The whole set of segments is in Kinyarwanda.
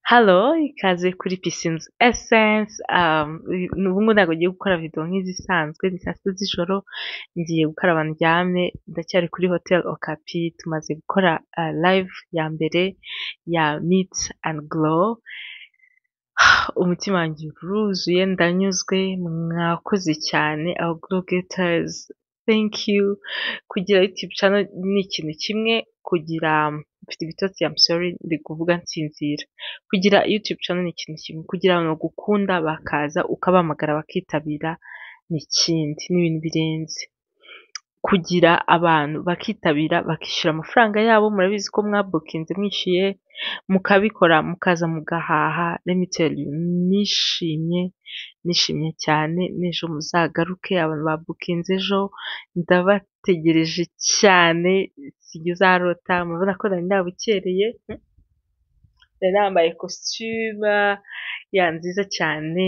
Hello, ikaze kuri Pisines Essence. Ubu ngubu ntabwo ngiye gukora video nk'izisanzwe, ni saa 6 z'ijoro, ngiye gukaraba ndyame, ndacyari kuri Hotel Okapi, tumaze gukora live ya mbere ya Meet and Glow. Umutima wanjye uruzuye, ndanyuzwe, mwakoze cyane aba glow getters, thank you. Kugira YouTube channel ni ikintu kimwe, kugira, mfite ibitotsi, I'm sorry, ndi kuvuga nsinzira. Kugira YouTube channel ni ikintu kimwe, kugira abantu bagukunda bakaza ukabahamagara bakitabira ni ikindi, ni ibintu birenze. Kugira abantu bakitabira bakishyura amafaranga yabo, murabizi ko mwabukinze mwishyuye, mukabikora mukaza mugahaha, let me tell you, nishimye, nishimye cyane, n'ejo muzagaruke, abantu babukinze ejo ndabategereje cyane, sijye uzarota, murabona ko nari nabukereye, nari nambaye costume ya nziza cyane,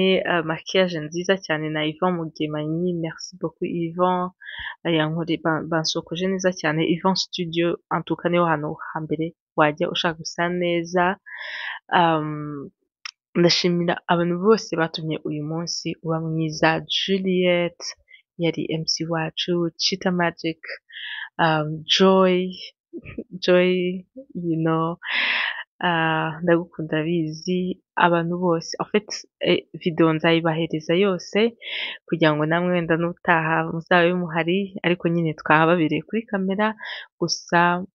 maquillage nziza cyane na Yvan Mugemanyi, merci beaucoup Yvan, bansokoje neza cyane, Yvan Studio en tout cas niho hantu hambere wajya ushaka gusa neza. Ndashimira abantu bose batumye uyu munsi uba mwiza, Juliet yari MC wacu, Chita Magic, Joy, Joy you know, ndagukunda urabizi, abantu bose, en fait video nzayibahereza yose kugira ngo namwe wenda n'ubutaha muzabe muhari, ariko nyine twahababereye kuri kamera, gusa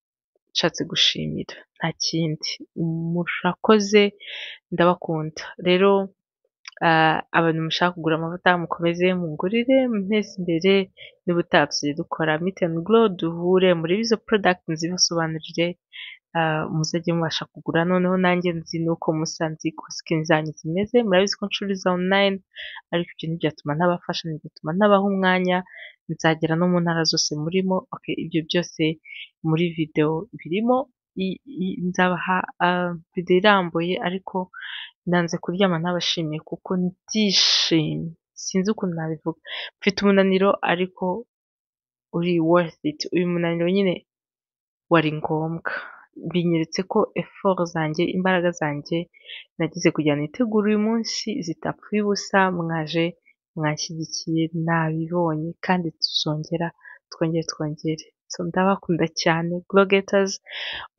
nshatse gushimira nta kindi, murakoze, ndabakunda. Rero abantu mushaka kugura amavuta mukomeze mungurire munteze imbere, n'ubutaha tuzajya dukora meet and glow, duhure murebe izo product nzibasobanurire, muzajye mubasha kugura, noneho nanjye nzi n'uko musa, nzi uko skin zanyu zimeze, murabizi ko ncururiza online, ariko ibyo ntibyatuma ntabafasha, ntibyatuma ntabaha umwanya, nzagera no mu ntara zose murimo, okay, ibyo byose muri video birimo, nzabaha video irambuye, ariko nanze kuryama ntabashimiye kuko ndishimye, sinzi ukuntu nabivuga, mfite umunaniro ariko uri worth it, uyu munaniro nyine wari ngombwa, binyeretse ko effort zanjye, imbaraga zanjye nagize kugira ngo nitegure uyu munsi zitapfuye ubusa, mwaje mwanshyigikiye, nabibonye kandi tuzongera twongere twongere. So ndabakunda cyane glow getters,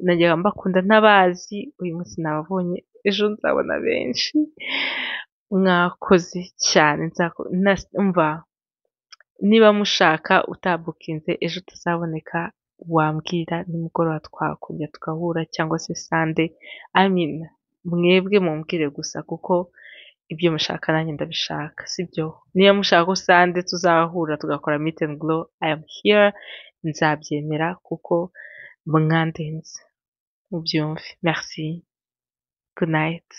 najyaga mbakunda ntabazi, uyu munsi nababonye, ejo nzabona benshi, mwakoze cyane, umva niba mushaka utabukinze ejo utazaboneka wambwira, nimugoroba twakongera tugahura cyangwa se Sunday, I mean mwebwe mumbwire gusa kuko ibyo mushaka nanjye ndabishaka, sibyo? Niba mushaka ko Sunday tuzahura tugakora meet and glow, I am here, nzabyemera kuko mwandenze, mubyumve. Merci, good night.